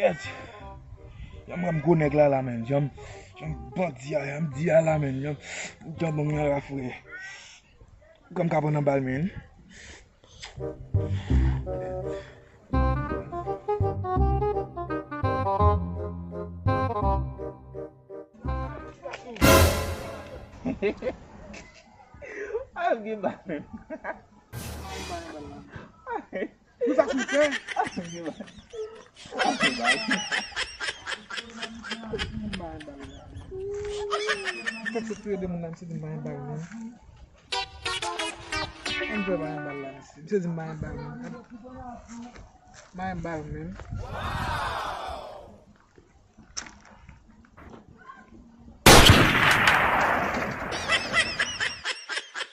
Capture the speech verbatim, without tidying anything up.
Jan m wè m gwo nèg la la, menn. Jan m, jan m bandi a, jan m di a la, menn. Jan m, jan m bon nan la, frè. Kòm ka pran nan bal, menn. Al gen bal, menn. Pou sa sou fè? Al gen bal. Fèk se touye de moun la, misye di m pa gen bal, menn. Ann jwe pa gen bal la, misye. Misye di m pa gen bal, menn. Pa gen bal, menn.